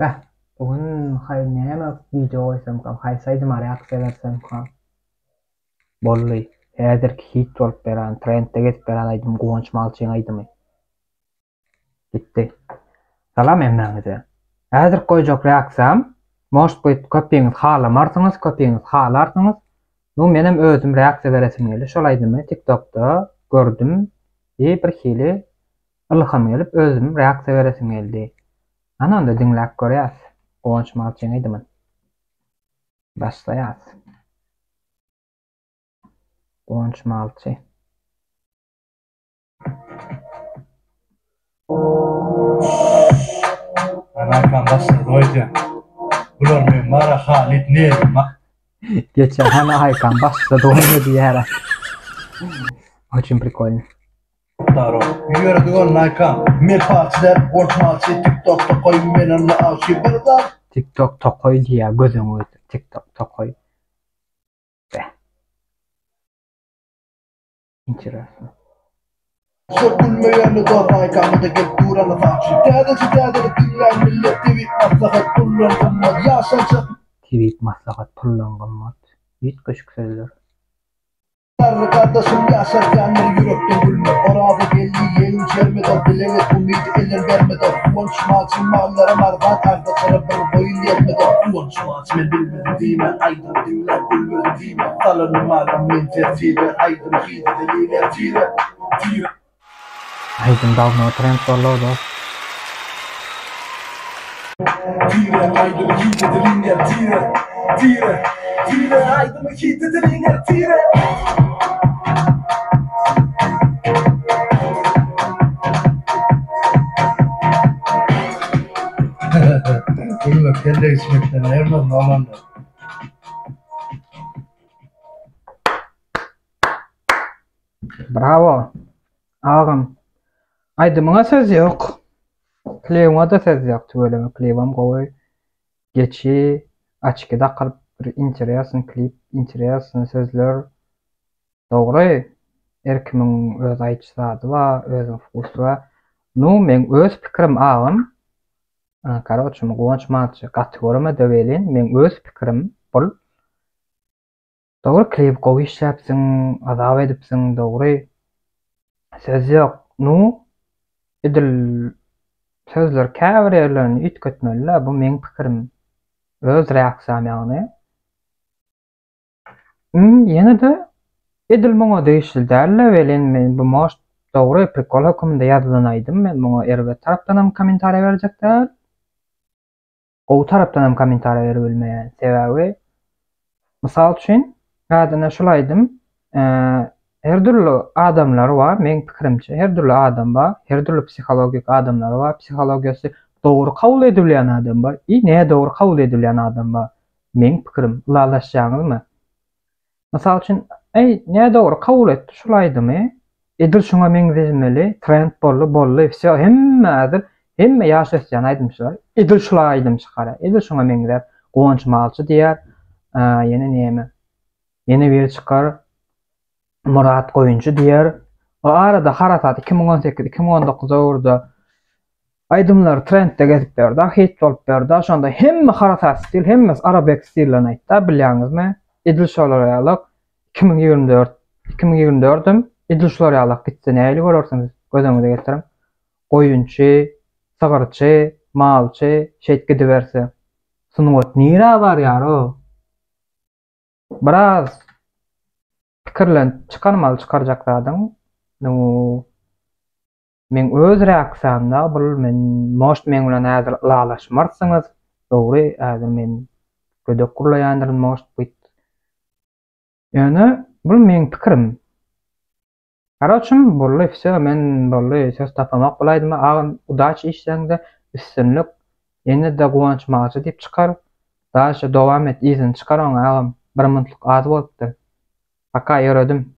Beh, bu gün haý näme wideo goýsamkam, haýsy aýdyma reaksiýa bersemkam? Boldy. Häzirki hit bolup beren, trendde gezip beren aýdym Guwanç Malçyň aýdymy. Gitdi. Salam hemmäňize. Häzir goýjak reaksiýam, может быть köpüňiz halamarsyňyz, köpüňiz halarsyňyz. Nu menem özüm reaksiýa beresim geldi. Şol aýdymy TikTokda gördüm i bir hili ylham gelip özüm reaksiýa beresim geldi. Ana onda diňläp görýäs. Guwanç Malçyň aýdymyny. Başlaýas. Guwanç Malçy. Anakam başlady goýja. Bular men bara Halit ne? Geçen hany Aýkan başlady oýna diýýär. Очень прикольно. Daro. Ýöredik ol Nike-am. Men palçy däl, goşmalçy, TikTok tokaý, men onda awçy. Bir zat. TikTok tokaý diýýär, göz öňüne getir. TikTok tokaý. Beh. Interesno. Şol gülmeýände dost Nike-amyda gelip dur ana sawçy. Täzeçe täzelik diňläň millet tebip maslahat puldan gymmat. Ýaşança. Tebip maslahat puldan gymmat. Üýtgeşik sözler. Garry gardaşym ýaşardýandyr ýürekden gülmek Oraza geldi ýeňil çerme dost Dileg et umydy elden berme dost Guwanç malçy mallaram arzan Agzaçara bir goýun ýerme dost Guwanç malçy men bilmedim diýme Aýdym diňläp gülmedim diýme Salany malam men tertibe Aýdym hide delil ertire Tire. Aýdym dawno trend boldy dos. Tire aýdymy hit ediliň ertire Tire Tire aýdymy hit ediliň ertire. Gülmek kelle içmekden aýyrmaz oglanlar. Bravo. Agam. Aýdymyňa söz ýok. Klibiňe-de söz ýok tüweleme klibem gowy. Geçi açki dakylyp bir interesny klip, interesny sözler. Dogry erkimiň öz aýtjy zady bar, özüň wkusy bar. Nu meň öz pikirim agam. Karoçe Guwanç Malçy gaty göremede welin meň öz pikirim bul. Dogry klip gowy işläpsiň azap edipsiň dogry söz ýok nu edil sözler käbir ýerlerini üýtgetmelidä bu meň pikirim öz reaksiýam ýagny ýenede edil muňa degişli dälde welin men bu most dogry prikol höküminde ýazylan aýdym men muňa erbet tarapdanam kommentariýa berjek däl. Gowy tarapdan hem kommentariýa berip bilmeýän. Sebäbi mysal üçin, häzirine şul aýdym her dürli adamlar bar, meň pikirimçe her dürli adam bar, her dürli psihologik adamlar bar, psihologiýasy dogry kabul edilýän adam bar i nädogry kabul edilýän adam bar. Meň pikirim, ylalaşýaňyzmy? Mysal üçin, eý, nädogry kabul etdi şul aýdymy, edil şuňa meňzemeli, trend boldy, boldy, wsýo, hemme häzir, hemme ýaş ösýän aýdymçylar edil şul aýdym çykarýar, edil şuňa meňzäp, Guwanç Malçy diýýär, ýene näme, ýene biri çykar, Myrat Goýunçy diýer. O arada harasat 2018, 2019 döwürde Aýdymlary trendde gezip ýörda hit bolup ýörda şonda hemme harasat stil hemmesi arabek stillerini aýtda bilýäňizmi edil şolar ýalak 2024 2024 hem edil şular ýalak gitse nähili görersiňiz göz öňüňize getiriň goýunçy sygyrçy malçy şeýt gidiberse sungat nirä barýaro biraz pikirlenip çykarmaly çykarjak zadyň nu Meň öz reaksiýamda bul men может meň bilen häzir ylalaşmarsyňyz dogry häzir men gödek gurlaýandyryn может быть ýöne bul meň pikirim karoçim boldy wsё men boldy söz tapamok bul aýdyma agam udaçi işleňde üstünlik ýene-de Guwanç Magçy diýip çykar daşe dowam et yzyny çykar oň agam bir muntlyk az bolupdyr paka ýöredim.